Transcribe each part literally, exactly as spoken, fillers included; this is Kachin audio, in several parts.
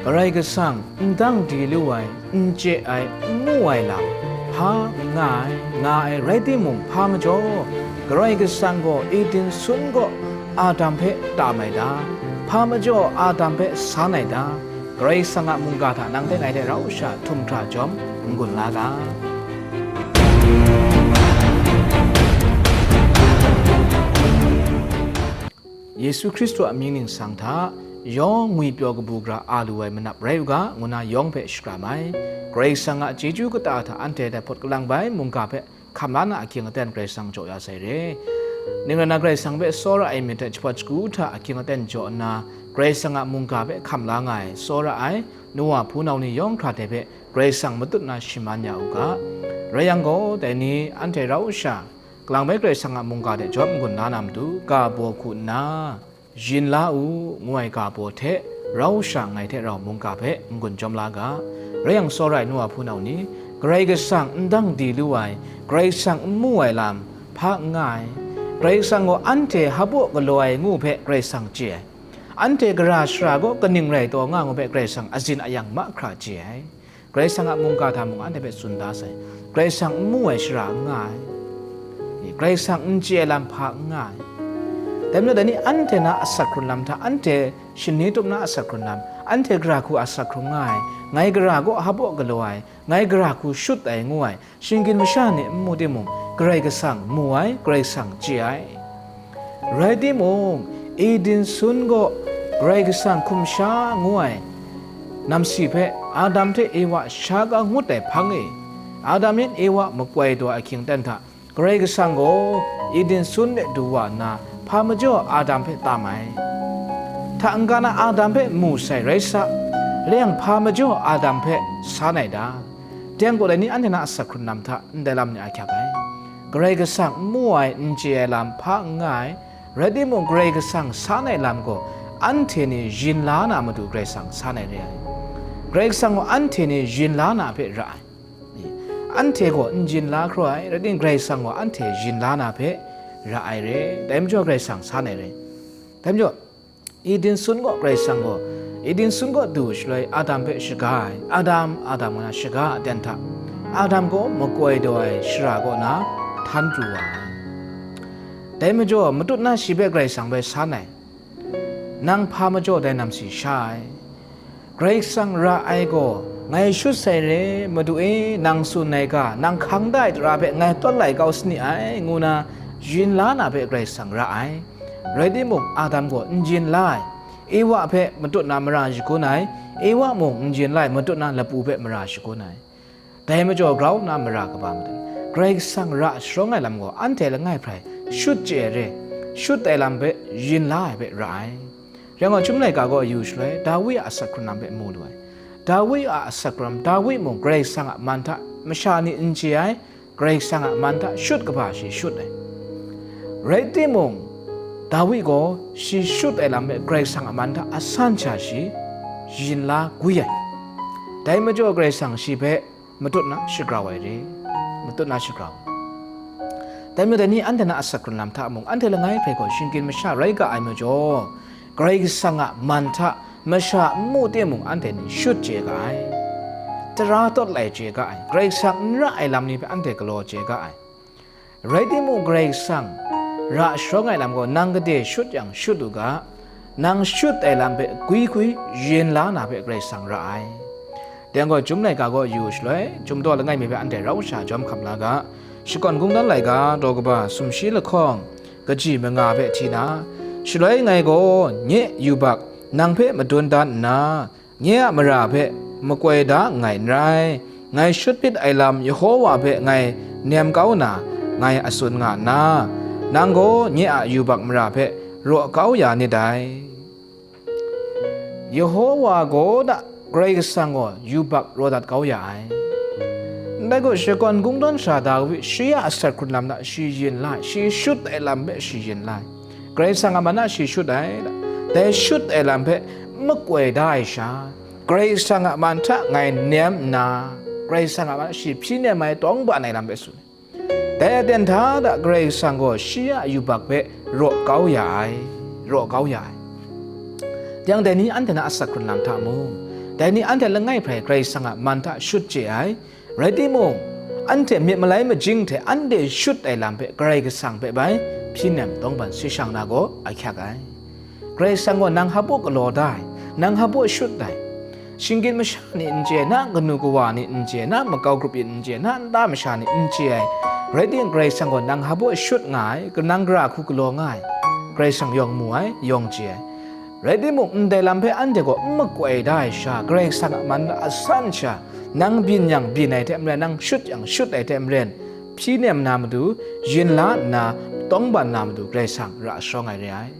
Karai Kasang n dang di lu ai, n chye ai, n mu ai lam, hpa n nga ai, nga ai rai timung, hpa majaw, Karai Kasang gaw Eden sun gaw Adam hpe tam ai ta? Hpa majaw Adam hpe san ai ta? Karai Kasang a mungga hta nang hte ngai hte rau sha htum hkra jawm n-gun la ga. Yesu Hkristu a mying ningsang hta, yawng ngwipyaw kabu gara a lu ai manap rai u ga, ngu na yawng hpe shakram ai. Karai Kasang a chyeju kata hta anhte dai hpawt kalang bai mungga hpe hkam la na ahkying aten Karai Kasang jaw ya sai re. Ning rai na, Karai Kasang hpe tsawra ai myit hte jahpawt shagu hta ahkying aten jaw nna, Karai Kasang a mungga hpe hkam la nga ai, tsawra ai, nu wa hpunau ni yawng hkra hte hpe Karai Kasang matut na shaman ya u ga. Rai yang gaw, dai ni anhte rau sha, kalang bai Karai Kasang a mungga hte jawm n-gun la na matu, ga baw hku nna, yin la u, ngu ai ga baw hte, rau sha ngai hte rau mungga hpe n-gun jawm la ga. Rai yang, tsawra ai nu wa hpunau ni, Karai Kasang n dang di lu ai, Karai Kasang n mu ai lam, hpa n nga ai. Karai Kasang gaw anhte hpabaw galaw ai ngu hpe Karai Kasang chye ai. Anhte gara shara gaw kaning rai taw nga ngu hpe Karai Kasang azin ayang mahkra chye ai. Karai Kasang a mungga hta mung anhte hpe tsun da sai. Karai Kasang n mu ai shara n nga ai. Karai Kasang n chye ai lam hpa n nga ai. Dai majaw, dai ni anhte na asak hkrun lam hta, anhte shani tup na asak hkrun lam, anhte gara hku asak hkrung nga ai, ngai gara gaw hpabaw galaw ai, ngai gara hku shut ai ngu ai, shinggyim masha ni n mu timung, Karai Kasang mu ai, Karai Kasang chye ai. Rai timung, Eden sun gaw Karai Kasang hkum sha ngu ai namsi hpe Adam hte Ewa sha ka ngut ai hpang e, Adam yan Ewa makoi taw ai ahkying aten hta, Karai Kasang gaw Eden sun de du wa nna, hpa majaw Adam hpe tam ai. Hta n-ga na Adam hpe mu sai rai sa, rai yang, hpa majaw Adam hpe san ai ta? Dai yang gaw, dai ni anhte na asak hkrun lam hta ndai lam ni a hkyak ai. Karai Kasang n mu ai, n chye ai lam hpa n nga ai, rai timung, Karai Kasang san ai lam gaw, anhte ni yin la na matu Karai Kasang san ai re ai. Karai Kasang gaw anhte ni yin la na hpe ra ai. Anhte gaw n yin la hkra ai, rai timung, Karai Kasang gaw anhte yin la na hpe ra ai re. Dai majaw, Karai Kasang san ai re. Dai majaw, Eden sun gaw Karai Kasang gaw, Eden sun gaw du shaloi Adam hpe shaga ai, Adam, Adam ngu na shaga aten hta, Adam gaw makoi taw ai shara kaw na htan pru wa ai. Dai majaw, matut na shi hpe Karai Kasang bai san ai, nang hpa majaw dai namsi sha ai. Karai Kasang ra ai gaw, ngai shut sai re, Madu e, nang tsun ai ga, nang hkang da ai tara hpe ngai tawt lai kau sani ai, ngu na yin la na hpe Karai Kasang ra ai. Rai timung, Adam gaw n yin la ai. Ewa hpe matut na mara shagun ai, Ewa mung n yin la ai, matut na lapu hpe mara shagun ai. Dai majaw, grau nna mara kaba madan, Karai Kasang ra sharawng ai lam gaw anhte langai hprai shut chye ai re, shut ai lam hpe yin la ai hpe ra ai. Rai nga, Chyum laika gaw yu shaloi, Dawi a asak hkrun lam hpe mu lu ai. Dawi a asak hkrun lam, Dawi mung Karai Kasang a man hta masha ni n chye ai, Karai Kasang a man hta shut kaba shi shut ai. Rai timung, Dawi gaw shi shut ai lam hpe Karai Kasang a man hta asan sha shi yin la gwi ai. Dai majaw, Karai Kasang shi hpe matut na shagrau ai re, matut na shagrau. Dai majaw, dai ni anhte na asak hkrun lam hta mung, anhte langai hpe gaw shinggyim masha rai ga ai majaw, Karai Kasang a man hta masha n mu timung, anhte ni shut chye ga ai, tara tawt lai chye ga ai, Karai Kasang n ra ai lam ni hpe anhte galaw chye ga ai. Rai timung, Karai Kasang ra sharawng ai lam gaw, nang gade shut yang shut u ga, nang shut ai lam hpe gwi gwi yin la na hpe Karai Kasang ra ai. Dai gaw, Chyum laika gaw yu shaloi, Chyum daw langai mi hpe anhte rau sha jawm hkam la ga. Shakawn Kungdawn laika, daw kaba sumshi lahkawng, kaji manga hpe hti na, shaloi ngai gaw nye yubak nang hpe madun dan nna, nye a mara hpe makoi da nngai n rai. Ngai shut myit ai lam Yehova hpe ngai nem kau na, ngai a tsun nga nna, nang gaw nye a yubak mara hpe raw kau ya nit dai. Yehova gaw da, Karai Kasang gaw yubak raw dat kau ya ai. Ndai gaw, Shakawn Kungdawn sara Dawi, shi a asak hkrun lam hta shi yin la ai, shi shut ai lam hpe shi yin la ai. Karai Kasang a man hta shi shut ai, dai shut ai lam hpe makoi da ai sha, Karai Kasang a man hta ngai nem nna, Karai Kasang a man hta shi hpyi nem ai, tawng ban ai lam hpe tsun ai. Dai aten hta da Karai Kasang gaw shi a yubak hpe raw kau ya ai, raw kau ya ai. Yang dai ni anhte na asak hkrun lam hta mung, Dai ni anhte langai hprai Karai Kasang a man hta shut chye ai. Rai timung, anhte myit malai majing hte anhte shut ai lam hpe Karai Kasang hpe bai hpyi nem tawngban si shang na gaw ahkyak ai. Karai Kasang gaw nang hpa galaw da ai, nang hpa shut ai. Shinggyim masha ni n chye, na kanu kawa ni n chye, na makau grup yin n chye, na nta masha ni n chye ai. Rai timung, Karai Kasang gaw nang hpa shut nga ai, kanang gara hku galaw nga ai. Karai Kasang yawng mu ai, yawng chye ai. Rai timung, ndai lam hpe anhte gaw n makoi da ai sha, Karai Kasang a man hta a san sha, nang byin yang byin ai hte maren, nang shut yang shut ai hte maren, hpyi nem na matu, yin la nna, tawngban na matu, Karai Kasang ra sharawng ai re ai.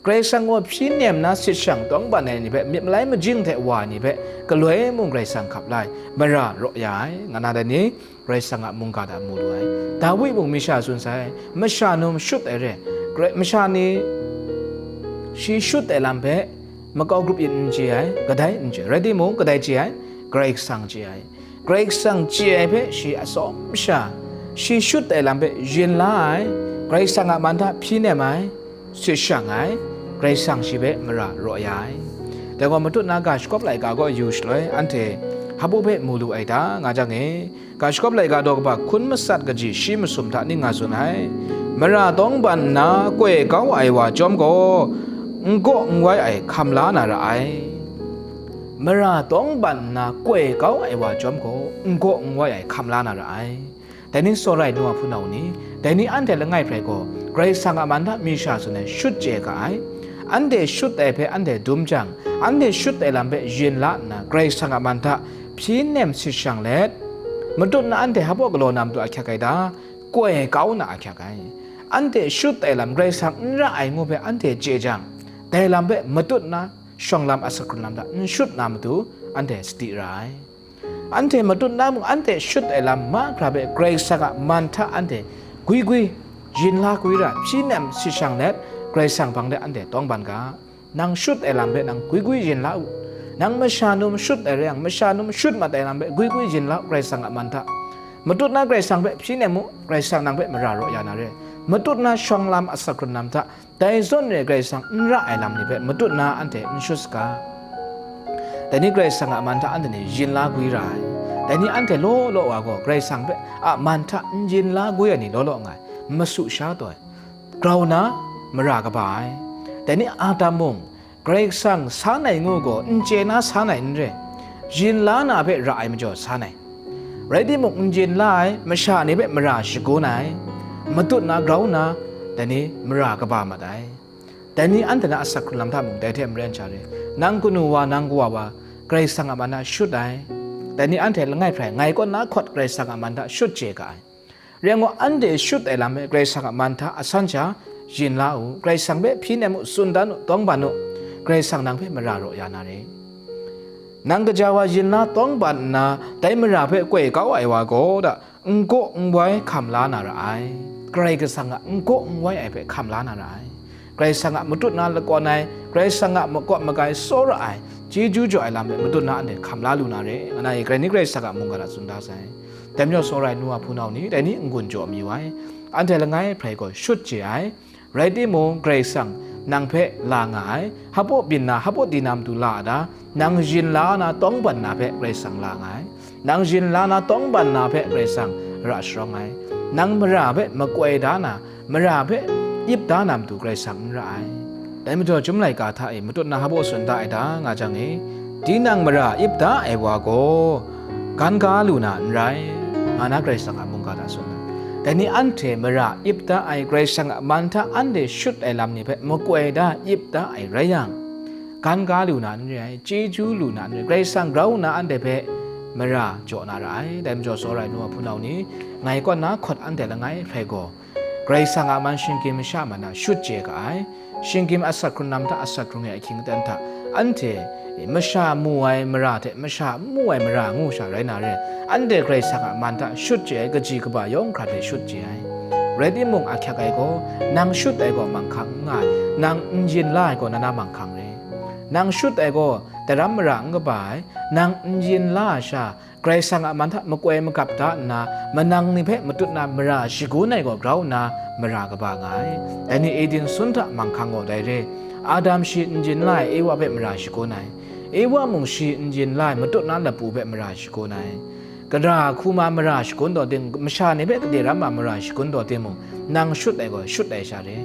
Karai Kasang gaw hpyi nem na sit shang tawngban ai ni hpe, myit malai majing hte wa ai ni hpe, galoi mung Karai Kasang hkap la ai, mara raw ya ai, nga na dai ni, Karai Kasang a mungga hta mu lu ai. Dawi mung mi sha tsun sai, masha num shut ai re, Karai, masha ni shi shut ai lam hpe makau grup yin n chye ai, kadai n chye, rai timung, kadai chye ai, Karai Kasang chye ai. Karai Kasang chye ai hpe shi atsawm sha, shi shut ai lam hpe yin la ai, Karai Kasang a man hta hpyi nem ai, sit shang ai, Karai Kasang shi hpe mara raw ya ai. Dai gaw matut na ga shakawp laika gaw yu shaloi, anhte hpa hpe mu lu ai ta, nga jang e, ga shakawp laika daw kaba hkun masat kaji shi masum hta ning nga tsun ai, mara tawngban nna koi kau ai wa chyawm gaw, n gaw n wai ai hkam la na ra ai. Mara tawngban nna koi kau ai wa chyawm gaw, n gaw n wai ai hkam la na ra ai. Dai ni tsawra ai nu a hpunau ni, dai ni anhte langai hprai gaw, Karai Kasang a man hta mi sha tsun ai shut chye ga ai. Anhte shut ai hpe anhte dum jang, anhte shut ai lam hpe yin la nna, Karai Kasang a man hta hpyi nem sit shang let, matut na anhte hpa galaw na matu ahkyak ai ta? Koi kau na ahkyak ai. Anhte shut ai lam Karai Kasang n ra ai ngu hpe anhte chye jang, dai lam hpe matut na shawng lam a sakrun lam hta n shut na matu, anhte sadi ra ai. Anhte matut na mung, anhte shut ai lam mahkra hpe Karai Kasang a man hta anhte gwi gwi, yin la gwi ra, hpyi nem sit shang let, Karai Kasang hpang de anhte tawngban ga. Nang shut ai lam hpe nang gwi gwi yin la u. Nang masha num shut ai rai yang, masha num shut mat ai lam hpe gwi gwi yin la u, Karai Kasang a man hta. Matut na Karai Kasang hpe hpyi nem u, Karai Kasang nang hpe mara raw ya na re. Matut na shawng lam a sakrun lam hta, dai zawn re Karai Kasang n ra ai lam ni hpe matut na anhte n shut saga. Dai ni Karai Kasang a man hta anhte ni yin la gwi ra ai. Dai ni anhte law law wa gaw Karai Kasang hpe a man hta n yin la gwi ai ni law law nga ai, masu sha taw ai, grau na, mara kaba ai. Dai ni Adam mung, Karai Kasang san ai ngu gaw n chye na san ai n re, yin la na hpe ra ai majaw san ai. Rai timung, n yin la ai masha ni hpe mara shagun ai, matut na grau nna, dai ni mara kaba mat ai. Dai ni anhte na asak hkrung lam hta mung dai hte maren sha re, nang kanu wa, nang kawa wa, Karai Kasang a man hta shut ai. Dai ni anhte langai hprai ngai kaw na hkawt Karai Kasang a man hta shut chye ga ai. Rai ngu, anhte shut ai lam e Karai Kasang a man hta asan sha yin la u, Karai Kasang hpe hpyi nem u, tsun dan u, tawngban u, Karai Kasang nang hpe mara raw ya na re. Nang kaja wa yin la tawngban nna, dai mara hpe koi kau ai wa gaw da, n gaw n wai hkam la na ra ai. Karai Kasang a n gaw n wai ai hpe hkam la na ra ai. Karai Kasang a matut na lakawn ai, Karai Kasang a makawp magai tsawra ai, chyeju jaw ai lam e matut na anhte hkam la lu na re, nga na e, Karai ni Karai Kasang a mungga hta tsun da sai. Dai majaw tsawra ai nu wa hpunau ni, dai ni n-gun jaw mi wai, anhte langai hprai gaw shut chye ai. Rai timung, Karai Kasang nang hpe la nga ai, hpaw byin na, hpaw di na matu la a ta? Nang yin la na tawngban na hpe Karai Kasang la nga ai. Nang yin la na tawngban na hpe Karai Kasang ra sharawng ai. Nang mara hpe makoi da na, mara hpe ip da na matu Karai Kasang n ra ai. Dai majaw, Chyum laika hta e matut na hpaw tsun da ai ta, nga jang e, tinang mara ip da ai wa gaw, gan ga lu na n rai, nga na Karai Kasang a mungga hta tsun ai. Dai ni anhte mara ip da ai Karai Kasang a man hta anhte shut ai lam ni hpe makoi da ip da ai rai yang, gan ga lu na n re ai, chyeju lu na n re, Karai Kasang grau nna anhte hpe mara jaw na ra ai. Dai majaw, tsawra ai nu wa hpunau ni, ngai kaw na hkawt anhte langai hprai gaw, Karai Kasang a man shinggyim masha man a shut chye ga ai. Shinggyim asak hkrung lam hta asak hkrung e ahkying aten hta, anhte masha mu ai mara hte masha n mu ai mara ngu sha rai na re, anhte Karai Kasang a man hta shut chye ai, kaji kaba yawng hkra hte shut chye ai. Rai timung, ahkyak ai gaw, nang shut ai gaw manghkang n nga ai, nang n yin la ai gaw na na manghkang re. Nang shut ai gaw daram mara n kaba ai, nang n yin la ai sha, Karai Kasang a man hta makoi magap da nna, manang ni hpe matut na mara shagun ai gaw grau nna mara kaba nga ai. Dai ni Eden sun hta manghkang gaw dai re, Adam shi n yin la ai Ewa hpe mara shagun ai. Ewa mung shi n yin la ai matut na lapu hpe mara shagun ai. Gara hku ma mara shagun taw ting, masha ni hpe kade ram ma mara shagun taw timung, nang shut ai gaw, shut ai sha re.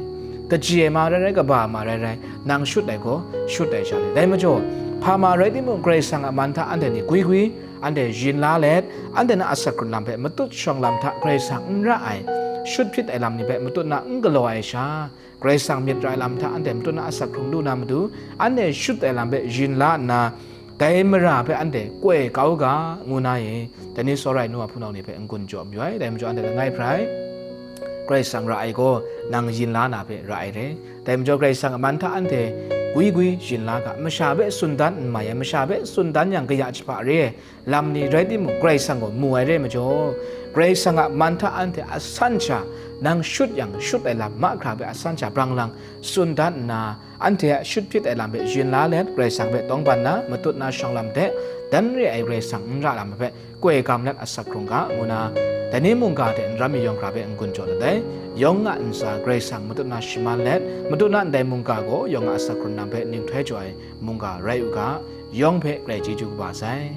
Kaji ai ma rai rai, kaba ma rai rai, nang shut ai gaw, shut ai sha re. Dai majaw, hpa ma rai timung, Karai Kasang a man hta anhte ni gwi gwi, anhte yin la let, anhte na asak hkrung lam hpe matut shawng lam hta Karai Kasang n ra ai, shut hpyit ai lam ni hpe matut na n galaw ai sha, Karai Kasang myit ra ai lam hta anhte matut na asak hkrung lu na matu, anhte shut ai lam hpe yin la nna, dai mara hpe anhte koi kau u ga, ngu na e, dai ni tsawra ai nu a hpunau ni hpe n-gun jaw mayu ai. Dai majaw anhte langai hprai, Karai Kasang ra ai gaw, nang yin la na hpe ra ai re. Dai majaw Karai Kasang a man hta anhte gwi gwi yin la ga, masha hpe tsun dan n mai ai, masha hpe tsun dan yang kaya jahpa re ai, lam ni rai timung, Karai Kasang gaw mu ai re ai majaw, Karai Kasang a man hta anhte a san sha, nang shut yang shut ai lam mahkra hpe a san sha brang lang tsun dan nna, anhte a shut hpyit ai lam hpe yin la let, Karai Kasang hpe tawngban na, matut na shawng lam hte, dan re ai Karai Kasang n ra lam hpe koi gam let asak hkrung ga, ngu na, dai ni mungga hte n ram mi yawng hkra hpe n-gun jaw let ai. Yawng a ntsa Karai Kasang matut na shaman let, matut na ndai mungga gaw yawng a asak hkrung lam hpe ninghtoi jaw ai mungga rai u ga, yawng hpe Karai chyeju kaba sai.